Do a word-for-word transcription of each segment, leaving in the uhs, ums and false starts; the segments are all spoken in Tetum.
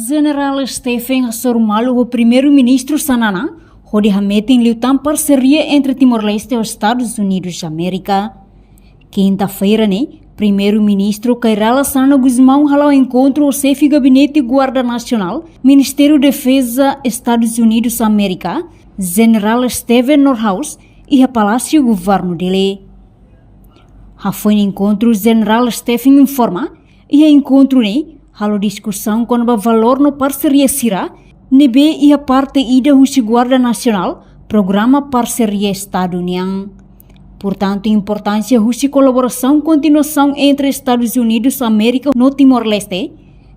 Jenerál Stephen hasoru malu ho Primeiru-Ministru Xanana, hodi hametin liután parseria entre Timor-Leste ho Estadus Unidus Amérika. Kinta-feira ne'e, Primeiru-Ministru Kay Rala Xanana Gusmão hala'o enkontru ho Xefe Gabinete Guarda Nasionál, Ministériu Defeza Estadus Unidus Amérika, Jenerál Steven Northouse, iha Palásiu Governu Dili. Hafoin enkontru, Jenerál Stephen informa, iha enkontru ne'e halo diskusaun kona-ba valór no parseria sira ne'ebé iha parte ida husi Guarda Nasionál, programa parseria Estadu nian. Portantu, importánsia husi kolaborasaun kontinuasaun entre Estadus Unidus Amérika no Timor-Leste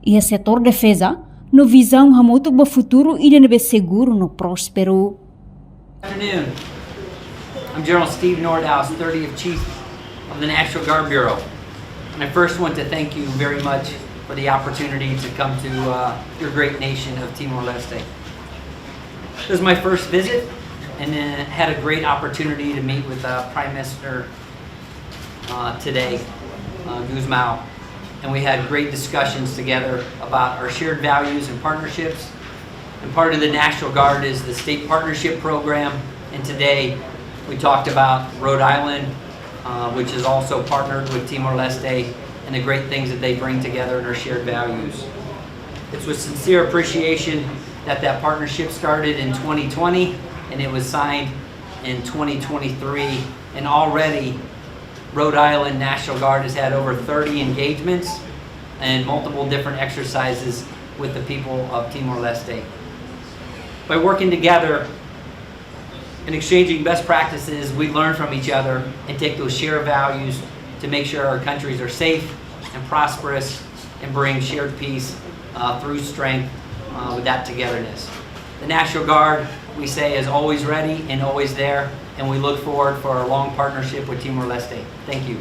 iha setór defeza, no vizaun hamutuk ba futuru ida ne'ebé seguru no prósperu. Afternoon. I'm General Steve Nordhaus, thirtieth Chief of the National Guard Bureau. And I first want to thank you very much for the opportunity to come to uh, your great nation of Timor-Leste. This is my first visit, and uh, had a great opportunity to meet with uh, Prime Minister uh, today, uh, Gusmão, and we had great discussions together about our shared values and partnerships. And part of the National Guard is the State Partnership Program, and today we talked about Rhode Island, uh, which is also partnered with Timor-Leste, and the great things that they bring together and our shared values. It's with sincere appreciation that that partnership started in twenty twenty, and it was signed in twenty twenty-three, and already Rhode Island National Guard has had over thirty engagements and multiple different exercises with the people of Timor-Leste. By working together and exchanging best practices, we learn from each other and take those shared values to make sure our countries are safe and prosperous and bring shared peace uh, through strength uh, with that togetherness. The National Guard, we say, is always ready and always there, and we look forward for a long partnership with Timor-Leste. Thank you.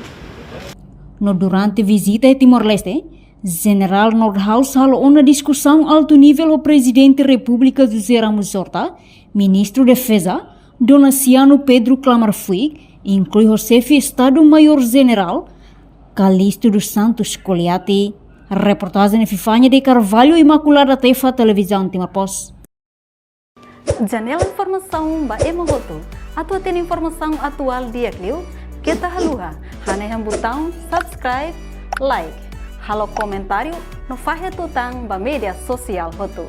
No durante vizita iha Timor-Leste, Jenerál Nordhaus halo ona diskusaun altu nivel ho Prezidente Repúblika José Ramos Horta, Ministru Defeza, Donasiano Pedro Klamar Fuik, inklui ho Xefe Estadu Maiór Jenerál Calixto dos Santos Coliati. Reportajen Epifania de Carvalho, Imaculada Tefa, Televizaun Timor Post. Janela informasaun ba ema hotu. Atu hatene informasaun atuál di'ak liu, keta haluha hanehan butaun subscribe, like, halo komentáriu no fahe tutan ba média sosiál hotu.